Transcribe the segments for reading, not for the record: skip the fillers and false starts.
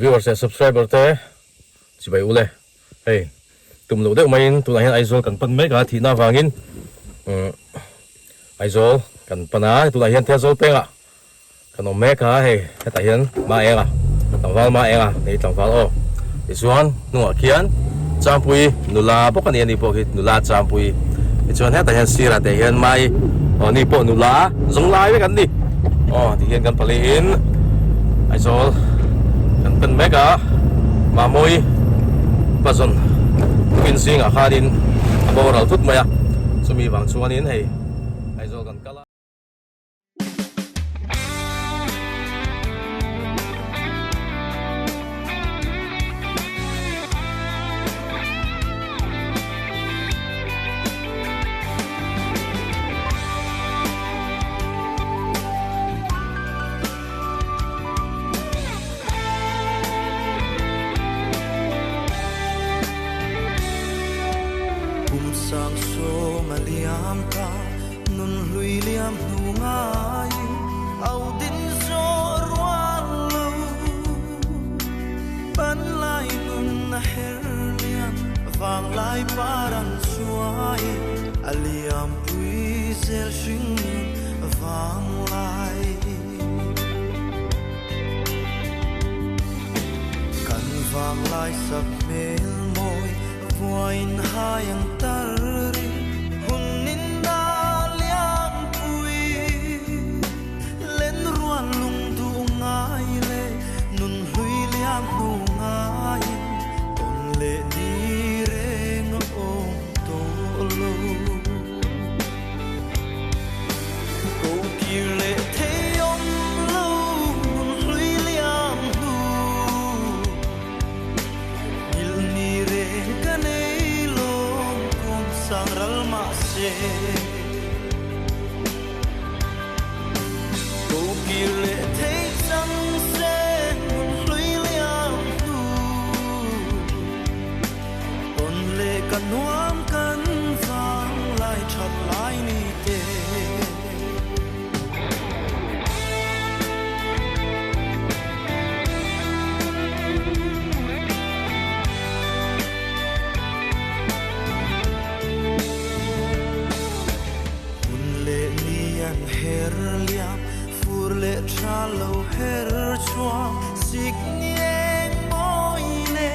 Viewers leh subscriber te chibai ule hei tum loh deuh maiin tunah hian Aizawl kan pan mek a thihna avangin umm Aizawl kan pan a tunah hian Thiazawl pengah Kan awm mek a hei hetah hian ma eng a tlangval ma eng a hei tlangval aw tichuan hnungah khian Changpui nula bawk a ni ani pawh khi nula Changpui tichuan hetah hian sirah te hian mai aw ani pawh nula zawng lai vek an ni aw tihian kan palihin Aizawl kan pen mek a Mamawii pazawn tukin zingah khanin a boral thut mai a chumi vang chuanin hei Aizawl kan kal a. Kum sang sawm a liam ta. Nun hlui liam hnu ngaiin au din zawh rual lo. Pan lai nun a her liam vang lai par an chuai a liam pui zel hring nun vang lai. Kan vang lai sak hmel mawi Vuain hai ang tar ri hun in a liam pui. Len rual lung duh ngai le nun hlui liam hnu ngaiin tawn leh ni reng a awm tawh lo. Ko kir leh thei awm lo nun hlui liam hnu. Ngilni reng ka nei lawm kum sang ral mahse Ko kir leh thei chang se hmun hlui liam hnu Tawn leh ka nuam kan vang lai that lai ni te. Hun leh ni an her liam, fur leh tha lo her chhuak, sik ni eng mawi le.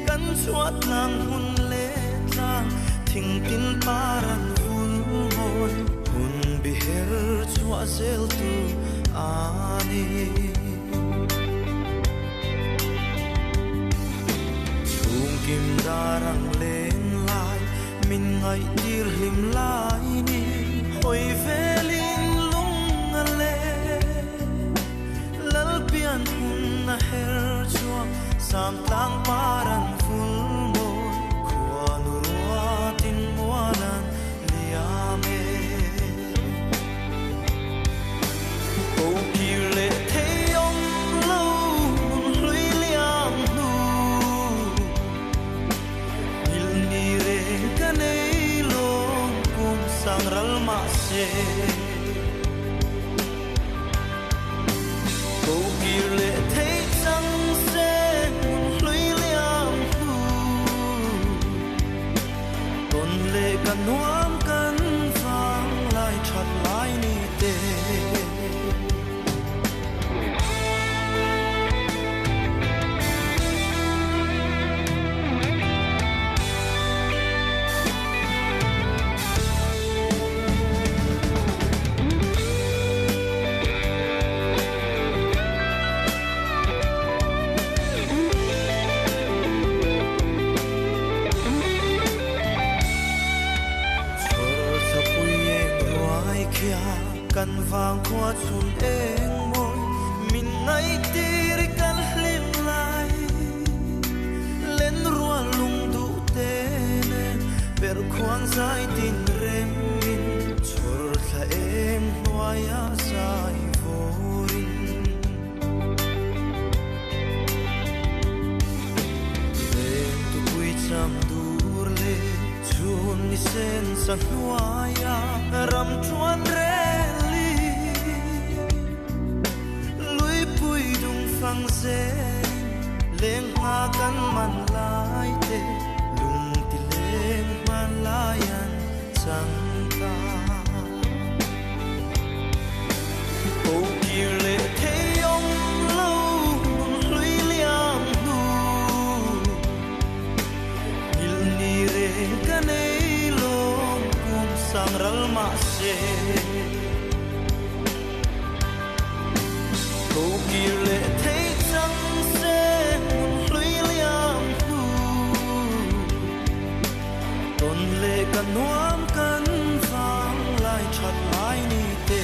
Kan chhuat tlang hun leh tlang, thing tin par an vul mawi, hun bi her chhuah zel tu a ni. Chhung kim dar ang leng lai, min ngaihtir hlim lai ni. Hawi velin lung a leng, Lalpian hun a her chhuak, Sam tlang par an vul mawi, Khuanu ruatin mual an liam e. Ko kir leh thei awm lo nun hlui liam hnu, Ngilni reng ka nei lawm kum sang ral mahse. Ko kir leh thei chang se nun hlui liam hnu, Tawn leh ka nuam kan vang lai that lai ni te. Chhawr thapui eng ruai khia kan vang khua chhun eng mawi min ngaihtir i kal hlim lai Len rual lung duh te nen per khuan zai tin rem in chhawr thla eng hnuaia zai vawrin. Leng tupui cham dur leh chhun ni sen sa hnuaia ram chuan rel i Luipui dung fan. thang zelin leng hma kan man lai te lung ti leng hman lai an chang ta. Ko kir leh thei awm lo nun hlui liam hnu Nghilh ni reng ka nei lawm kum sang ral mahse Ko kir leh thei chang se nun hlui liam hnu Tawn leh ka nuam kan vang lai that lai ni te.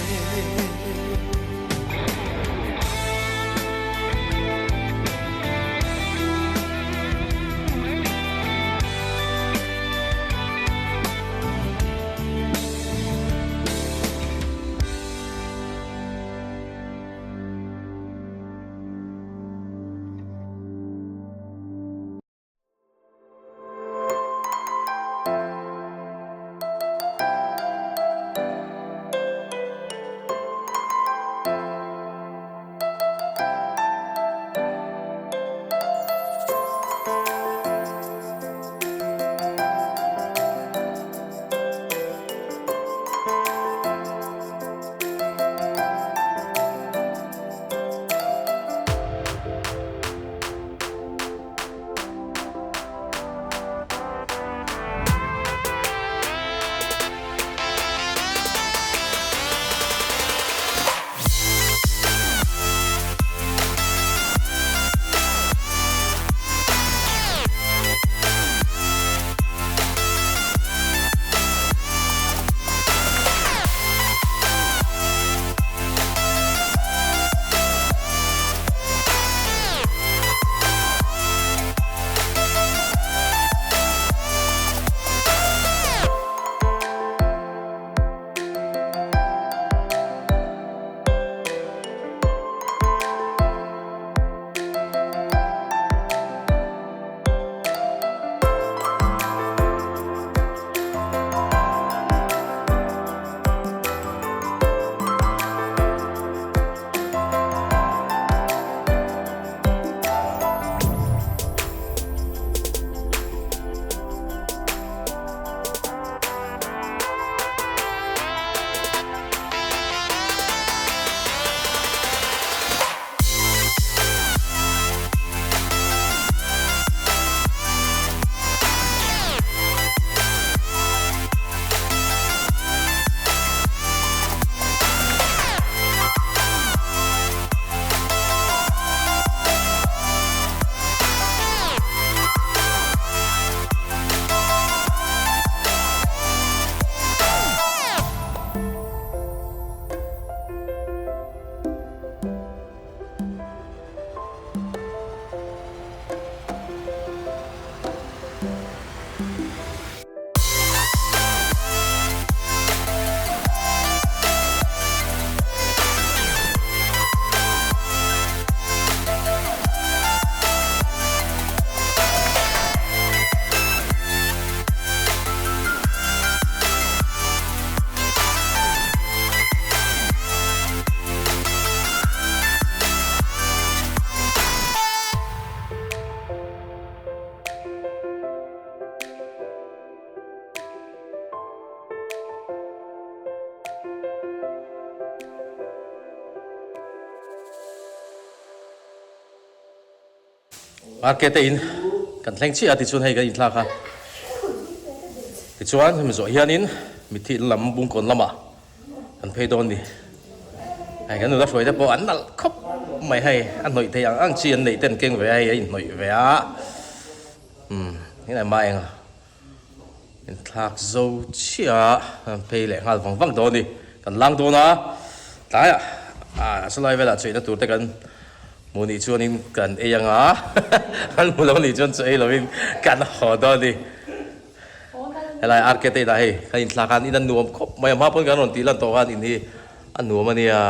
Market te in kan thleng chiah a tichuan hei kan inthlak a tichuan hemi zawh hianin mitthi lam bungkawn lamah kan phei dawn ni hei kan nula hruai te pawh an nalh khawp mai hei a hnawih thei ang ang chi an neih ten keng ve a hei a inhnawih ve a umm heng ai mah enga Inthlak zo chiah a, kan phei leh nghal vang vang dawn a ni. Kan lang dawn a, tlaiah ah salai velah chawihna tur te kan hmuh nih chuanin kan ei ang a, kan hmu lo nih chuan chaw ei lovin kan haw dawn a ni. Helai RK te inah hei kan inthlak khan in a nuam khawp mai a, hma pawn kan rawn tih lan tawh khan in hi a nuam a nia.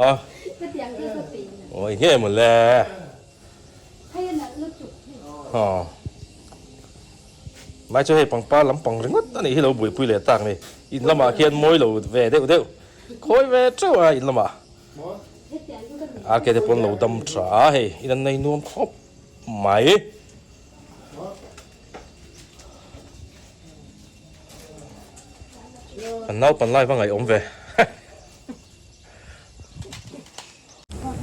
A oi nge maw le aw mai chu hei pangpar lampang ringawt a nih hi lo buaipui leh tak ni in lamah khian mawi lo ve deuh deuh. Khawi ve teuh a in lamah a ke te pawn lo dam tha a hei in an nei nuam khawp mai. Kan naupan lai va ngaihawm ve.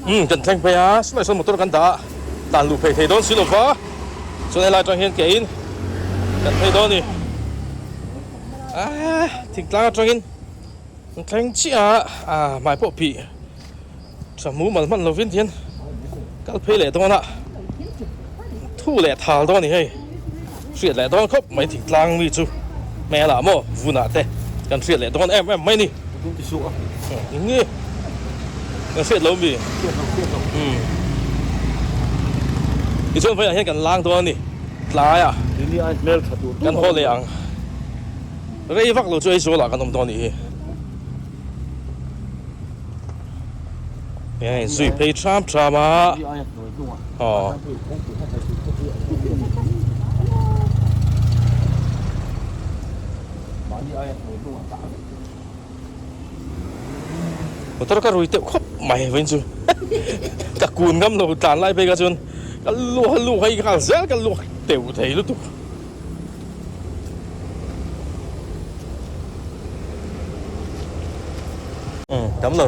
Umm kan thleng phei a silai sawn motor kan dah a dan luh phei thei dawn si lova chuan helai atang hian ke in kan phei dawn a ni ah thingtlang atangin an thleng chiah a ah hmai pawh phih tha hmu mal hman lovin tihian kal phei leh dawn a thu leh thal dawn a ni hei hriat leh dawn khawp mai thingtlang mi chu hmel ah maw vun ah te kan hriat leh dawn em em mai a ni. Nge kan hriat lo mi tichuan vawiinah hian kan lang dawn a ni tlai a kan haw leh ang rei vak lo chu Aizawl ah kan awm dawn a nih hi nge zui phei tham tham a aw. Motor ka rui teuh khawp mai vawiin chu ka kun ngam lo tlan lai phei kha chuan ka luak a luak a i nghal zel ka luak teuh thei lutuk. Umm tam lo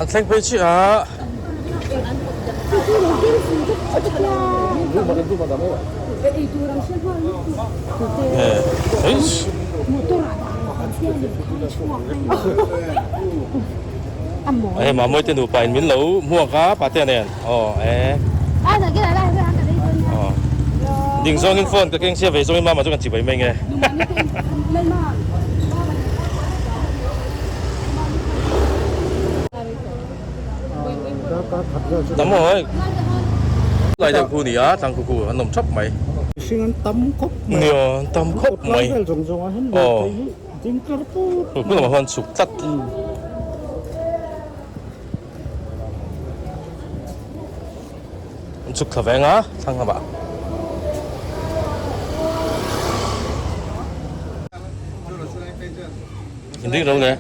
an thleng phei chiah a. Hei Mamawii te nupa in min lo hmuak a Patea nen aw e aw ding zawngin phone ka keng sia vei zawngin mama chu kan chibai mai nge. Tam oi lai deuh khu ni a tlang khu khu an awm thap mai. Mihring an tam khawp mai. Nia an tam khawp mai. Tlai vel zawng zawng ah hian lirthei hi ding tlar put. Hmun lamah huan chhuk tlat. An chhuk thla veng a thlang lamah. Ding ro le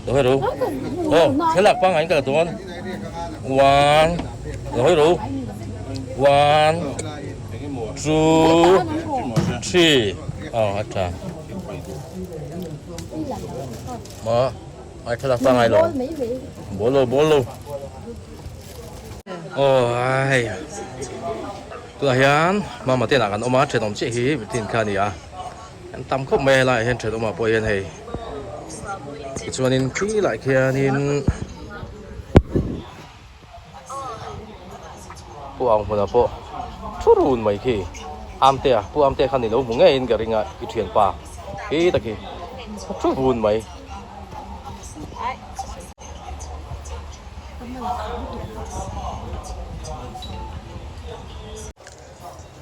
lo hawi ro aw thlalak pangngai in ka la dawn one lo hawi ro one two three aw a tha maw ai thlalak pangngai lo ball lo ball lo aw ai tunah hian mama te inah kan awm a thenawm chiah hi mitin kha a ni a. An tam khawp mai a helaiah hian thenawmah pawh hian hei tichuanin khi lah khianin pu ang hmunah pawh thu run mai khi Amtea pu Amtea khan i lo hmu ngeiin ka ring a i thianpa khi tak hi thu run mai.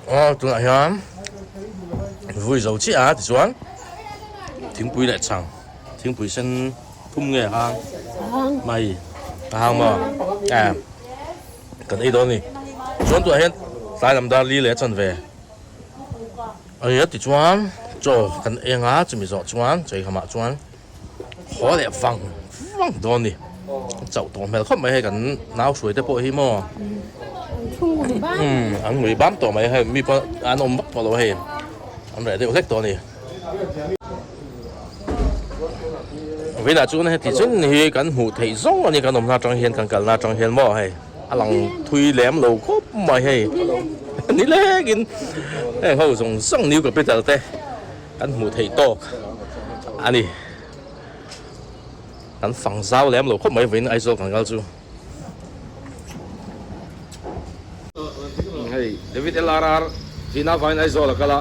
Aw tunah hian vui zo chiah a tichuan thingpui leh chhang thingpui sen thum nge a hang mai a hang maw eh kan ei dawn a ni chuan tunah hian tlai lam dar li leh a chanve a ni a tichuan chaw kan eng a chumi zawh chuan chei khamah chuan haw leh vang vang dawn a ni chauh tawh hmel khawp mai hei kan nau hruai te pawh hi maw umm an ngui bam tawh mai hei mi pawh an awm vak tawh lo hei an reh deuh hlek tawh a ni vawiinah chuan heti chin hi kan hmuh theih zawng a ni kan awmna atang hian kan kalna atang hian maw hei a lang thui lem lo khawp mai hei nilengin heng ho zawng zawng new capital te. Kan hmuh theih tawk a ni. Kan fang zau lem lo khawp mai vawiin Aizawl kan kal chu. Hei David LRR China vawiin Aizawl a kal a,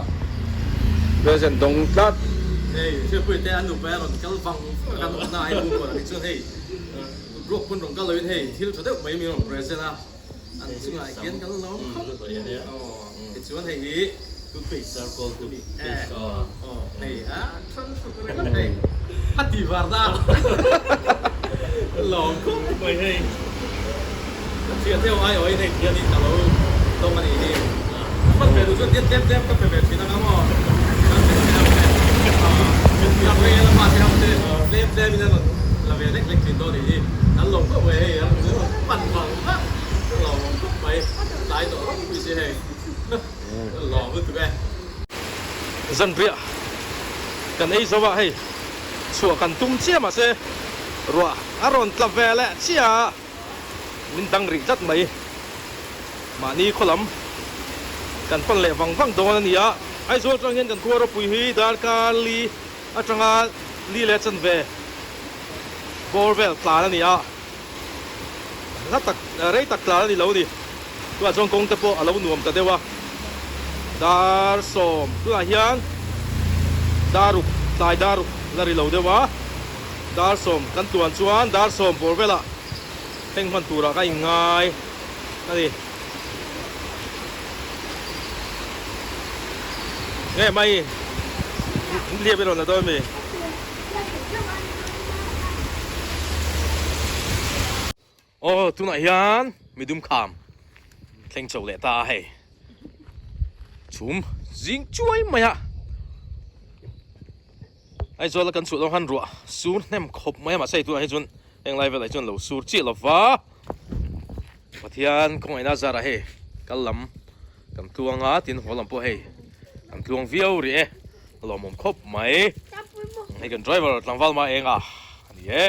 present dawng tlat. Hei Hriatpuia te an nupa a rawn kal vang vang a kan awmna a inbum pawh chuan hei ruak pawn rawn kal loin hei thil tha deuh mai min rawn present a. An chungah hian kan lawm khawp mai. Tichuan hei hi toothpaste charcoal toothpaste aw hei a than tuk ringawt hei a ti var da lawm khawp mai hei ka thian deuh ai awin hei thian in ka lo tawng a nih hi ka hman ve duh chuan tian tlem tlem ka pe ve thin anga maw kan pe ve ang che ka rei a lama te ho te tlem tlem in a rawn. la ve lek lek thin dawn anih hi. Kan lawm khawp mai hei an rawn pan vang vang ka lawm awm khawp mai. Tlai tawh ropui si hei. Ka lawm lutuk e. Zanriah kan ei zo a hei chhuah kan tum chiah mahse ruah a rawn tla ve leh chiah a. Min dang rih tlat mai. Mahni khaw lam kan pan leh vang vang dawn a ni a. Aizawl atang hian kan khua ropui hi darkar li atanga li leh chanve bawr vel tlan a ni a. Hla tak rei tak tlan a ni lo a ni. Tunah chuan kawng te pawh a lo nuam ta deuh a. Dar sawm tunah hian daruk tlai daruk la ri lo deuh a. Dar sawm kan tuan chuan dar sawm bawr velah thleng hman turah ka inngai a ni. Nge mai liam i rawn la dawn mi? Aw tunah hian midum kham thleng chho leh ta a hei chhum zing chuai mai a Aizawl a kan chhuah dawn khan ruah sur hnem khawp mai a mahse hei tunah hi chuan heng lai velah hi chuan lo sur chiah lo va Pathian khawngaihna zarah hei kal lam kan tluang a tin haw lam pawh hei kan tluang viau rih e a lawmawm khawp mai hei kan driver tlangval ma eng a a ni e.